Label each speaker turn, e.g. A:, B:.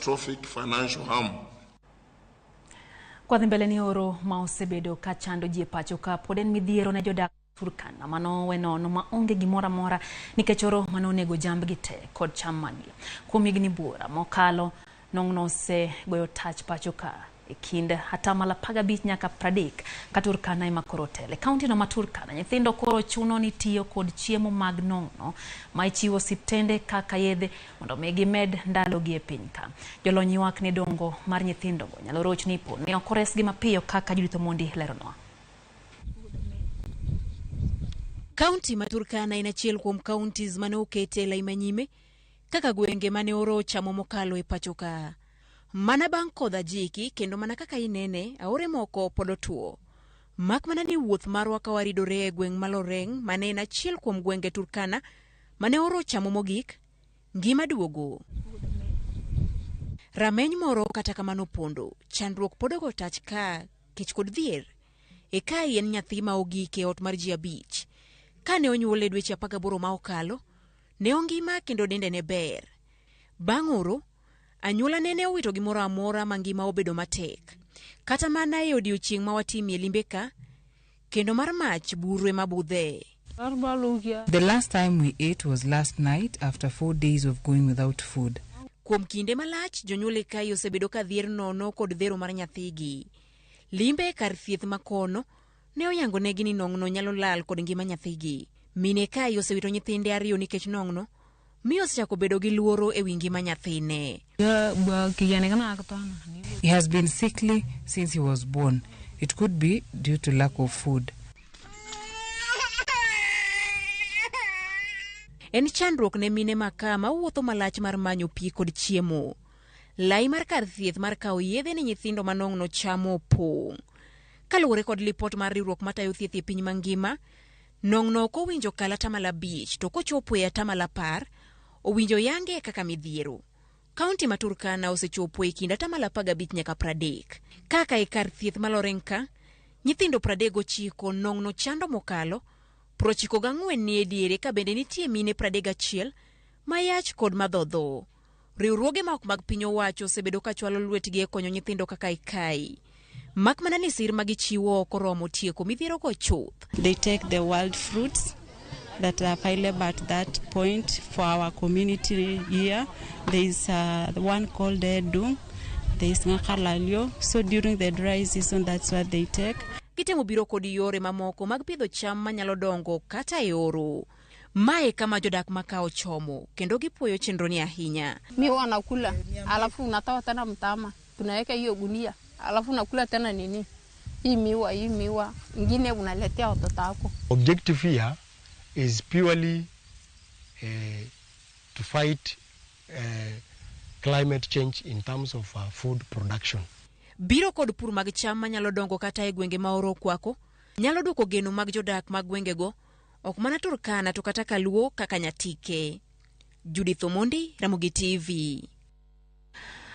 A: catastrophic financial harm.
B: Kwadhi mbele ni oro ma osebedo ka chando ji e pacho ka pod en midhiero ne jodak Turkana mano we nono ma onge gimoro amora nikech oro mane onego jambgi te kod cham maggi. Kuom higni buora mokalo, nong'no osegoyo tach pacho ka e kind atamalo 15 nyaka 30 ka Turkana ema koro otele. Kaunti no ma Turkana, nyithindo koro chuno ni tiyo kod chiemo mag nong'no ma ichiwo osiptende kaka yedhe mondo mi gimed ndalogi e piny ka. Jolony ywak ni dongo mar nyithindogo nyalo rochni po ni ok oresgi mapiyo kaka Judith Omondi leronwa.
C: Kaunti ma Turkana en achiel kuom counties mane okete e lai manyime kaka gwenge mane oro ochamo mokalo e pacho ka. Mana bang' kodh ajiki kendo mana kaka inene, aore moko pod otuo. Mak mana ni wuoth marwa ka waridore e gweng' ma Loreng' mane en achiel kuom gwenge Turkana mane oro ochamo mogik, ngima duogo. Rameny moro kata kamano pondo, chandruok pod ogo tach ka kech kod dhier. Ekai en nyathi ma ogik e ot mar ji 5. Kane onyuole dweche 18 ma okalo, ne ongima kendo dende ne ber. Bang' oro, anyuola nene owito gimoro amora ma ngima obedo matek. Kata mana e odiochieng' ma watimie limbe ka, kendo mar mach buru ema budhe.
D: The last time we ate was last night after 4 days of going without food.
C: Kuom kinde malach, jonyuol Ekai osebedo ka dhier nono kod dhero mar nyathigi. Limbe e kar thieth ma kono ne oyango negi ni nong'no nyalo lal kod ngima nyathigi. Min Ekai osewito nyithinde 2 nikech nong'no, mi osechako bedo gi luoro e wi ngima nyathine.
D: He has been sickly since he was born. It could be due to lack of food.
C: En chandruok ne mine ma ka ma wuotho malach mar manyo pi kod chiemo. Lai mar kar thieth mar kawo yedhe ne nyithindo ma nong'no chamo opong'. Kaluwore kod lipot mar riwruok matayo thieth e piny mangima, nong'no ok owinjo kal atamalo 5 to kochopo e atamalo 10, owinjo yange kaka midhiero. Kaunti ma Turkana osechopo e kind atamalo 15 nyaka 30. Kaka e kar thieth ma Loreng' ka, nyithindo 39 nong'no chando mokalo, 94 ni e diere ka bende nitie mine 31 ma yach kod madhodho. Riwruoge ma ok mag piny owacho osebedo ka chwalo lwetgi e konyo nyithindo kaka Ekai. Mak mana ni sir ma gichiwo ok oromo tieko midhierogo chuth.
E: They take the wild fruits that are available at that point for our community here. There is one called Edung, there is Ngakalalio. So during the dry season, that's what they take.
C: Gitemo biro kod yore mamoko mag pidho cham manyalo dongo kata e oro. Mae kama jodak ma ka ochomo kendo gipuoyo chenro ni ahinya.
F: Mi wanakula, alafu unatoa tena mtama, tunaweka hiyo gunia, alafu unakula tena nini? Hii miwa, hii miwa, ingine unaletea watoto wako.
G: Objective here is purely to fight climate change in terms of food production.
C: Biro kod pur mag cham manyalo dongo kata e gwenge ma oro okwako, nyalo duoko geno mag jodak mag gwengego, ok mana Turkana to kata Kaluo kaka Nyatike. Judith Omondi, Ramogi TV.